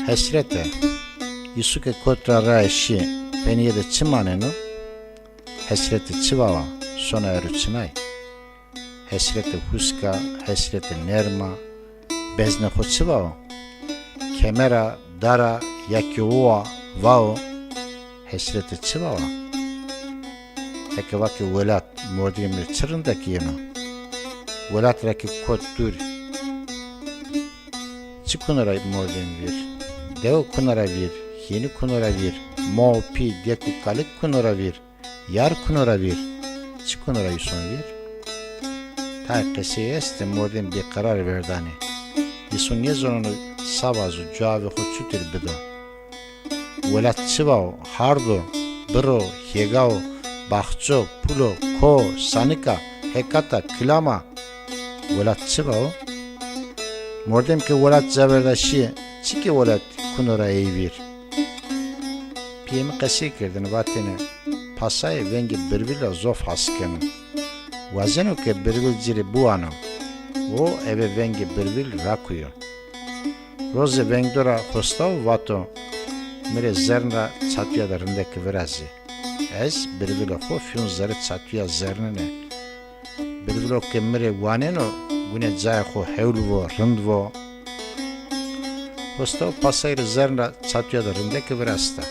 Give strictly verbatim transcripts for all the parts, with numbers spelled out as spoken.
Hesrete. Îsu ke kot ra rae şî, penîye de çi maneno? Hesrete çi vawa, sona ero çinay? Hesrete huska, hesrete nerma, beznê xo çi vawo? Kemera, dara, ya ki owa, vawo, hesrete çi vawa? Eke vake welat, mordemî rê çi rindek yeno? Welat ra ke kot dûr, çi kuno ra mordemî vîr? Dewe kuno ra vîr, hênî kuno ra vîr, ma û pî, dek û kalik kuno ra vîr, yar kuno ra vîr, çi kuno ra îson vîr? Tayê qesey estê, mordem bêqerar verdanê. Îson nêzoneno sa vazo, cewabê xo çutir bido. Welat çi vawo, hard o, birr o, hêga o, baxçe o, pul o, ko o, sanik a, hekata, kilam a? Welat çi vawo? Mordem ke welat ca verda şîye, çike welat kuno ra ey vîr? Pîyê mi qesey kerdêne, vatêne, pasayê vengê birvîl ra zof has keno. Wazeno ke birvîl ci rê biwano. O eve vengê birvîl rakuyo. Roze vengdo ra xosta û vato, mi rê zern ra çatuya de rindeke virazê. Ez birvîlê xo fîyon zerê çatuya zernine. Birvîlo ke mi rê waneno, gune cayê xo hewl vo, rind vo. Xosta û pasayî rê zern ra çatuya de rindeke virasta.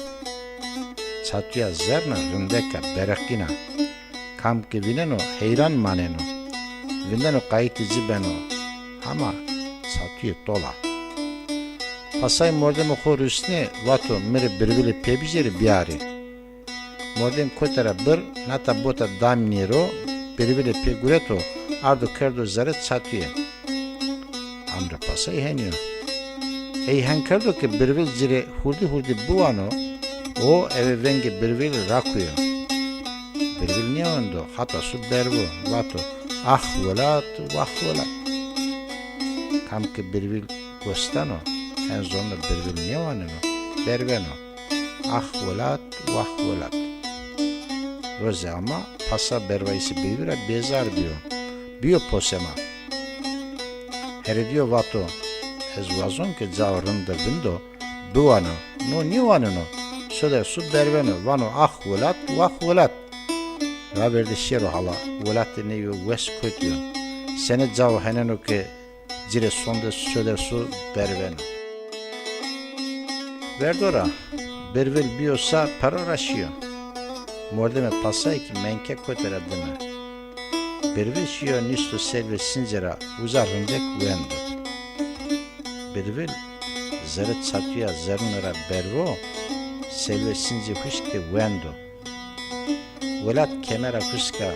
Çatuya zerna rindek a, bereqîn a. Kam ke vîneno, heyran maneno. Vindeno qayîtê ci beno. Hama çatuyê tol a. Pasay mordemê xo rusnê, vato, mi rê birvîlê pê bijêrê, bîyarê. Mordem kote ra birr, nata bota damnî ro, birvîlê pê gureto, ardo kerdo zerê çatuye. Amrê pasay henî yo. Ey hen kerdo ke birvîl ci rê hurdî hurdî biwano, o eve vengê birvîlî rakuyo. Birvîl nêwendo, hata su bervo, vato, ax welat, wax welat. Kam ke birvîl gos dano, hen zoneno birvîl nêwaneno, berveno. Ax welat, wax welat. Roze ama pasa bervayîsê birvîl ra bêzar bîyo. Bîyo posema. Herêdîyo vato, ez wazon ke cao rind de vindo, biwano. No nêwaneno. Soder su berveno, vano ax welat, wax welat. Ravêrde şêro hala, welatê ney o, wes kotî yo. Senê cao heneno ke ci rê sonde soder su berveno. Verdo ra, birvîl bîyo sa, pero ra şîyo. Mordemê pasay kî menke kote ra dime. Birvîl şîyo nîsto selvê sincî ra, uza rindek wendo. Birvîl zerê çatuya zerrîne ra bervo, selvê sincê huşk de wendo. Welat kemera husk a,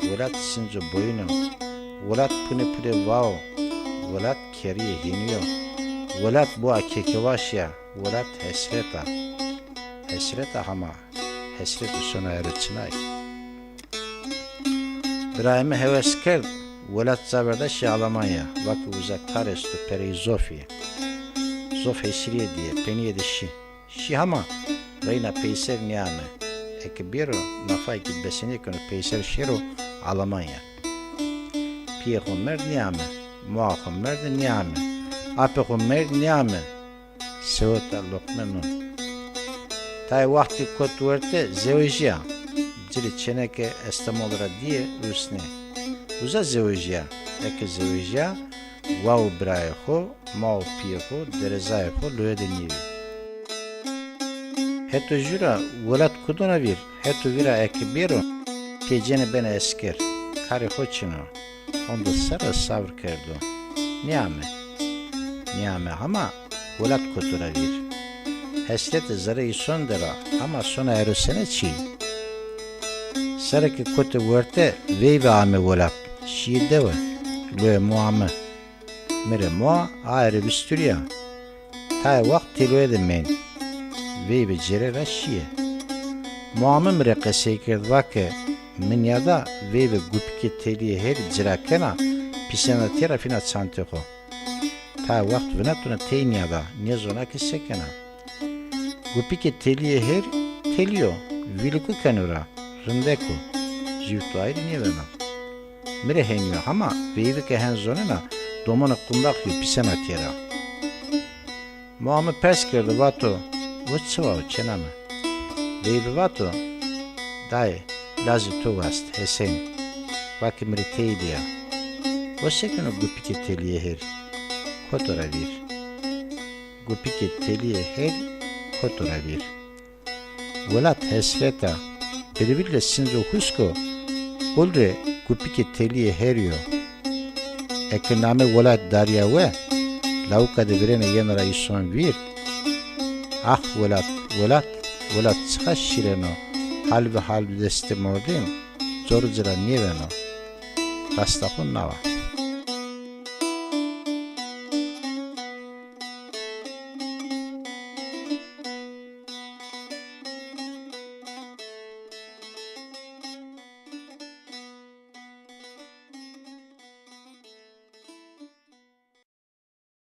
welat sinco boyîn o, welat pune pune vao, welat kerîyê hênî yo, welat boa kekewaşî ya, welat hesret a. Hesret a hama, hesretê sona ero çinay. Birayê mi hewes kerd, welat ca verda şî Alamanya, vake uza kar esto, perey zof ê. Zof hesirîye dîye, penîye de şî. Şî hama reyna peyser nêame. Eke bêro, nafayê kî besenêkeno peyser şêro Alamanya. Pîyê xo merd nêame, moa xo merde nêame, apê xo merd nêame. Seweta loqme non. Tayê waxt kî kot werte, zewejîya. Ci rê çêneke Estemol ra dîye, rusnê. Uza zewejîya. Eke zewejîya, wa û birayê xo, ma û pîyê xo, derezayê xo loye de nêvî. Heto jû ra welat kudona vîr, heto vîra eke bêro, pê cêne bena esker. Karê xo çin o. Honde serre sabr kerdo. Nêame. Nêame hama welat koto ra vîr. Hesrete zerê îson de ra, hama sona ero sene çî? Serre ke kote werte, veyve ame welat. Şîye dewe. Loye moa mi. Mi rê moa aye rê visturîya. Tayê waxt têloye de mend. Veyve cêre ra şîye. Moa mi mi rê qesey kerd, vake, mi nîyada veyve gupikê telîyê her cira kena, pîsena têra fîna çantê xo. Tayê waxt vinetona tey nîyada, nêzona ke se kena. Gupikê telîyê her telî yo, vîliku keno ra, rindek o, zîwto ayrî nêbeno. Mi rê henî yo, hama veyve ke hen zonena, domona qundax yo, pîsena têra. Moa mi pers kerdo, vato, o çi wa o, çêna mi? Veybi vato, dayê, lazê to wast, Hesên, va ke mi rê teyî dîya. O sekeno gupikê telîyê her, koto ra vîr. Gupikê telîyê her, koto ra vîr. Welat hesret a, birville sinzo husko, hol rê gupikê telîyê her yo. Eke namê welat darîya we, lawika de virêne yeno ra îson vîr. Ax welat, welat, welat çiqa şîrên o, hal bi hal bi destê mordem, cor ci ra nêveno. Rasta xo nawa.